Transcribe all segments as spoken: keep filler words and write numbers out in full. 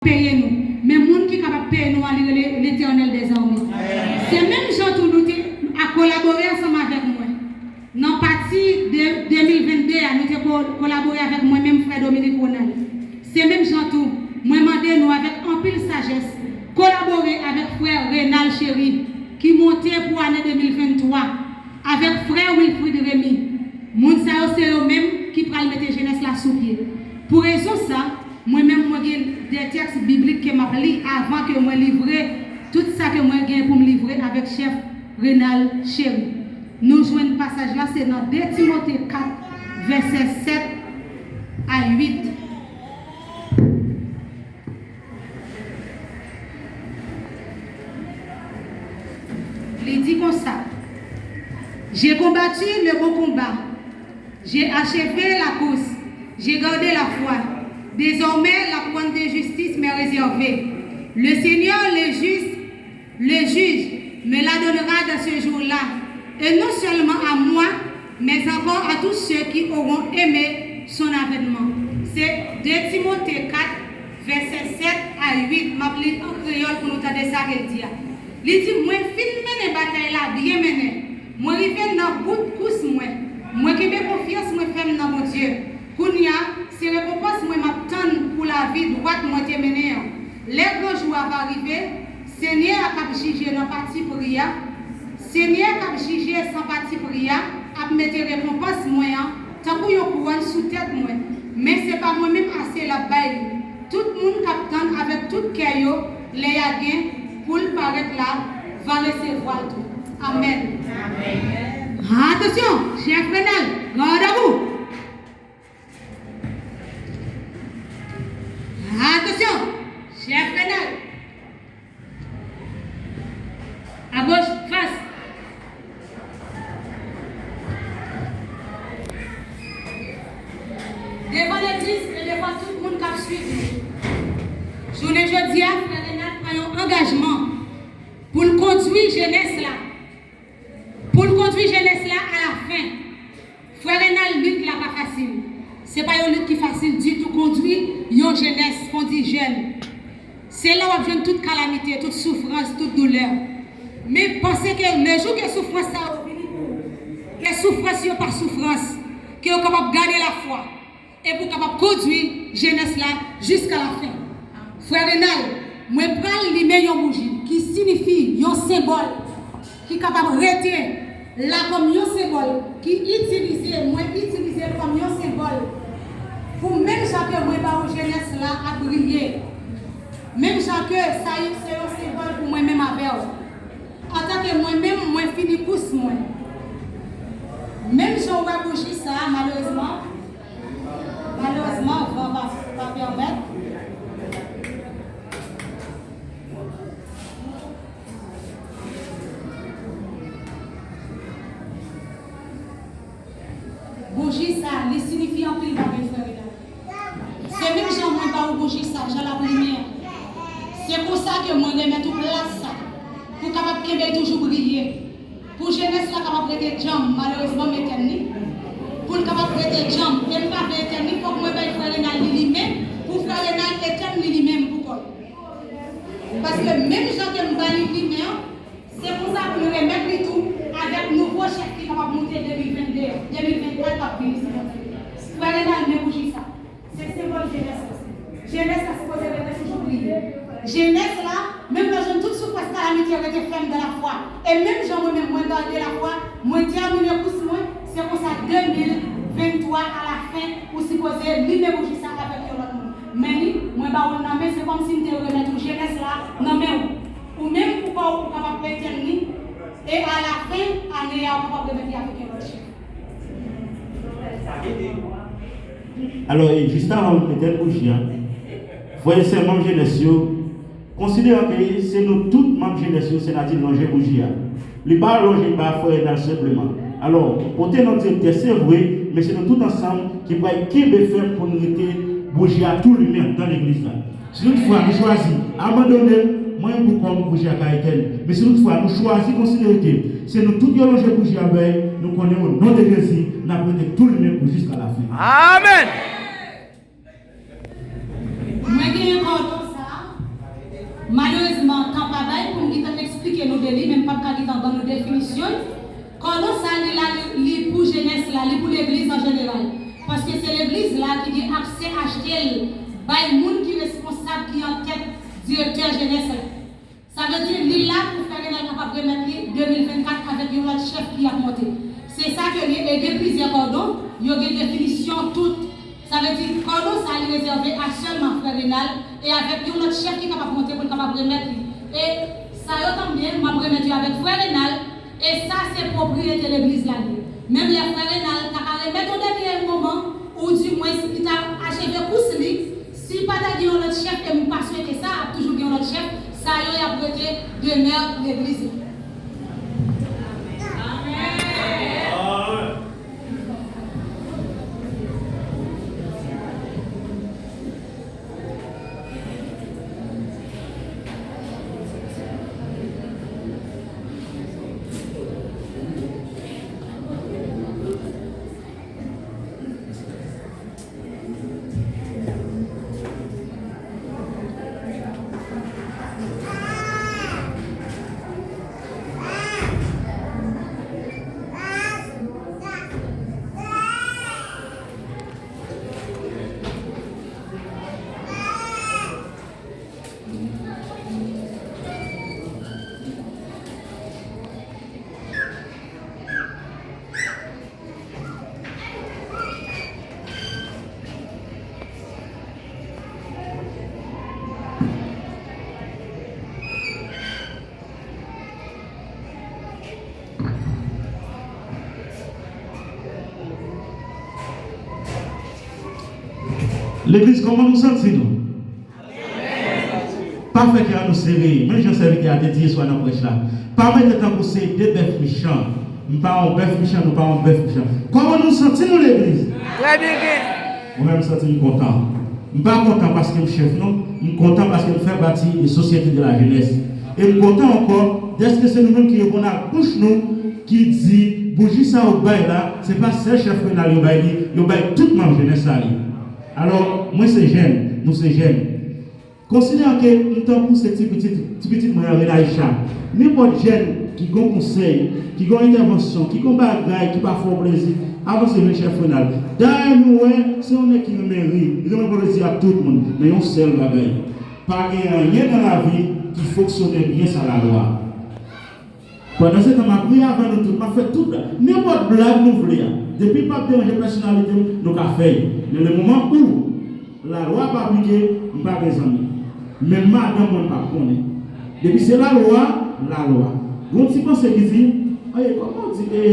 peye nou. Men moun ki kapab peye nou an, li rele Letènèl dèzame. Se menm jan tou nou te a kolabore ansanm avèk mwen. Nan pati de de mil venn de a, nou te ko-, kolabore avèk mwen menm, frè Dominique Ronald. Se menm jan tou, mwen mande nou avèk anpil sajès, kolabore avèk frè Renald Chéry, ki monte pou ane de mil venntwa, avèk frè Wilfrid Rémy. Moun sa yo se yo menm ki pral mete jenès la sou pye. Pou rezon sa, mwen menm mwen gen de tèks biblik ke m ap li avan ke mwen livre tout sa ke mwen gen pou m livre avèk chèf Renald Chéry. Nou jwenn pasaj la, se nan de Timote kat, vèsè sèt a uit. Li di konsa: J'ai combattu le bon combat, j'ai achevé la course, j'ai gardé la foi. Désormais, la couronne de justice m'est réservée. Le Seigneur, le juste, le juge, me la donnera dans ce jour-là, et non seulement à moi, mais encore à tous ceux qui auront aimé son avènement. Se de Timote kat, vèsè sèt a uit, m ap li an kreyòl pou nou tande sa ke l di a. Li di, mwen fin mennen batay la byen mennen. Mwen rive nan bout kous mwen. Mwen kenbe konfyans mwen fèm nan Bondye. Kounye a, se rekonpans mwen m ap tann pou lavi dwat mwen te mennen an. Lè gran jou a va rive, Senyè a k ap jije nan pati pri a, Senyè k ap jije san pati pri a ap mete rekonpans mwen an tankou yon kouwòn sou tèt mwen, men se pa mwen menm ase l ap bay li. Tout moun k ap tann avèk tout kè yo lè y a gen pou l parèt la va resevwa l tou. Amèn. Atansyon, chèf Renald, gade a bou! Atansyon, chèf Renald! Agoch, fas. Devan legliz e devan tout moun k ap swiv nou. Jounen jodi a, frè Renald pran yon angajman pou l kondui jenès la. Pou l kondui jenès la alafen. Frè Renald, lit la pa fasil. Se pa yon lit ki fasil ditou kondui yon jenès, kondui jèn. Se la w ap jwenn tout kalamite, tout soufrans, tout doulè. Men panse ke lejou ke soufrans sa yo vini pou ou, ke soufrans yo pa soufrans, ke yo kapab gade lafwa, e pou kapab kondui jenès la jiska lafen. Frè Renald, mwen pral limen yon bouji ki sinifi yon senbòl ki kapab rete la kòm yon senbòl, ki itilize, mwen itilize l kòm yon senbòl pou menm jan ke mwen ba ou jenès la ap briye, menm jan ke sa se yon senbòl pou mwen menm avè w. Antanke mwen menm, mwen fini kous mwen. Menm jan w wè bouji sa a, malerezman, malerezman, van pa, pa pèmèt. Bouji sa a, li sinifi anpil bagay, frè Renald. Se menm jan mwen ba ou bouji sa a, jan l ap limen an. Se konsa ke mwen remèt ou plas sa, pou w kapab kenbe l toujou briye. Pou jenès la kapab rete djanm, malerezman m etèn li. Pou l kapab rete djanm, e m pa vle etèn li, fòk mwen bay frè Renald li limen, pou frè Renald etèn li li menm pou kò l. Paske menm jan ke m ba li limen an, se konsa pou l remèt li tou avèk nouvo chèf ki kapab moute de mil venn de, de mil venn kat k ap vini, si Bondye vle. Frè Renald, men bouji sa. Se senbòl jenès la. Jenès la sipoze rete toujou briye. Jenès la, menm lè w jwenn tout soufrans, kalamite, rete fèm dan lafwa. E menm jan mwen menm, mwen gade lafwa, mwen tèmine kous mwen, se konsa de mil venntwa alafen, ou sipoze limen bouji sa avèk yon lòt moun. Men li, mwen ba ou l nan men, se kòmsi m te remèt ou jenès la nan men ou. Ou menm, pou kò w, ou kapab etèn li, e alafen ane a, ou kapab remèt li avèk yon lòt chèf. Alò, e jis avan m etèn bouji a, frè e sè manm jenès yo, konsideran ke se nou tout manm jenès yo, Sè Nadin lonje bouji a. Li pa lonje ba frè Renald senpleman. Alò, pote non direktè, se vre, men se nou tout ansanm ki pral kenbe fèm pou n rete bouji a tou limen anndan legliz la. Si toutfwa nou chwazi abandone l, mwen menm pou kò m, bouji a ka etèn. Men si toutfwa nou chwazi konsidere ke se nou tout yo lonje bouji a bay, nou konnen o non de Jezi, n ap rete tou limen pou jiska lafen. Amèn! Mwen genyen kòdon sa a, Malerezman, tan pa bay pou m gentan eksplike nou de li, men m p ap ka gentan ban nou definisyon l. Kòdon sa, li la, li, li pou jenès la, li pou legliz an jeneral. Paske se legliz la ki gen aksè achte l bay moun ki responsab, ki an tèt, direktè jenès la. Sa vle di, li la pou frè Renald kapab remèt li de mil vennkat avèk yon lòt chèf ki ap monte. Se sa ke li ye, e gen plizyè kòdon, yo gen definisyon tout. Sa vle di, kòdon sa li rezève a sèlman frè Renald e avèk yon lòt chèf ki kapab monte pou l kapab remèt li. E sa yo tanmen, m ap remèt yo avèk frè Renald, e sa se pwopriyete legliz la li ye. Menm lè frè Renald ta ka remèt yon dènye moman, ou dimwens li ta acheve kous li, si pa ta gen yon lòt chèf, e m pa swete sa, ap toujou gen yon lòt chèf, sa yo y ap rete demè legliz la. Legliz, kòman nou santi nou? Pa fè kè a nou sere, menm jan sèvitè a te di yèswa nan prèch la. Pa mete tankou se de bèf mechan. M pa yon bèf mechan, nou pa yon bèf mechan. Kòman nou santi nou, legliz? Trè byen, gen. Mwen menm, m santi m kontan. M pa kontan paske m chèf, non. M kontan paske m fè pati de Société de la Jeunesse. E m kontan ankò dèske se nou menm ki reponn ak bouch nou, ki di bouji sa yo bay la, se pa sèl chèf Renald yo bay li, yo bay tout manm jenès la li. Alò, mwen se jèn, nou se jèn. Konsidere ke m tankou se ti pitit, ti pitit mwen an, Renaïcha. Nenpòt jèn ki gon konsèy, ki gon entèvansyon, ki gon bagay ki pa fè w plezi, avanse jwenn chèf Renald. Dayè nou wè, se yon nèg ki renmen ri, li renmen pran plezi ak tout moun, men yon sèl bagay. Pa gen anyen nan lavi ki fonksyone byen san lalwa. Pandan se tan, m ap ri avè nou tout, m ap fè tout blag, nenpòt blag nou vle a. Depi l p ap deranje pèsonalite m, nou ka fè l. Men le moman où lalwa pa aplike, m pa gen zanmi. Menm madanm mwen pa konnen. Depi se lalwa, lalwa. Gon ti panse ki di, e, kòman w di, e,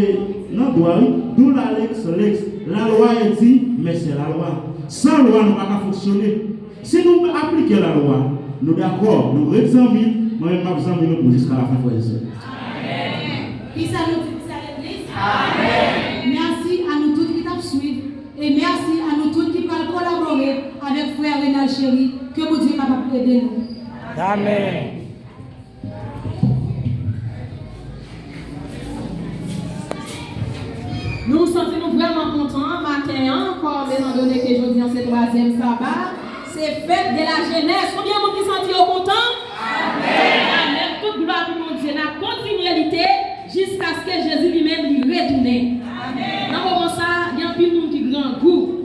nan dwa, wi, d'où la lex, lex. Lalwa e di, men se lalwa. San lwa, nou pa ka fonksyone. Si nou aplike lalwa, nou dakò, nou ret zanmi, mwen menm m ap zanmi nou pou jiska lafen, frè e sè. Kisa nou di pou sa, legliz? Mèsi a nou tout ki t ap swiv, e mèsi a nou tout ki pral kolabore avèk frè Renald Chéry, ke Bondye kapab ede nou. Amèn. Nou santi nou vrèman kontan maten an ankò, etan done ke jodi an se twazyèm saba, se fèt de la jenès. Konbyen moun ki santi yo kontan? Amèn. Amèn. Tout glwa pou Bondye. N ap kontinye lite jiskaske Jezi li menm li retounen. Amèn. Nan moman sa, gen anpil moun ki grangou.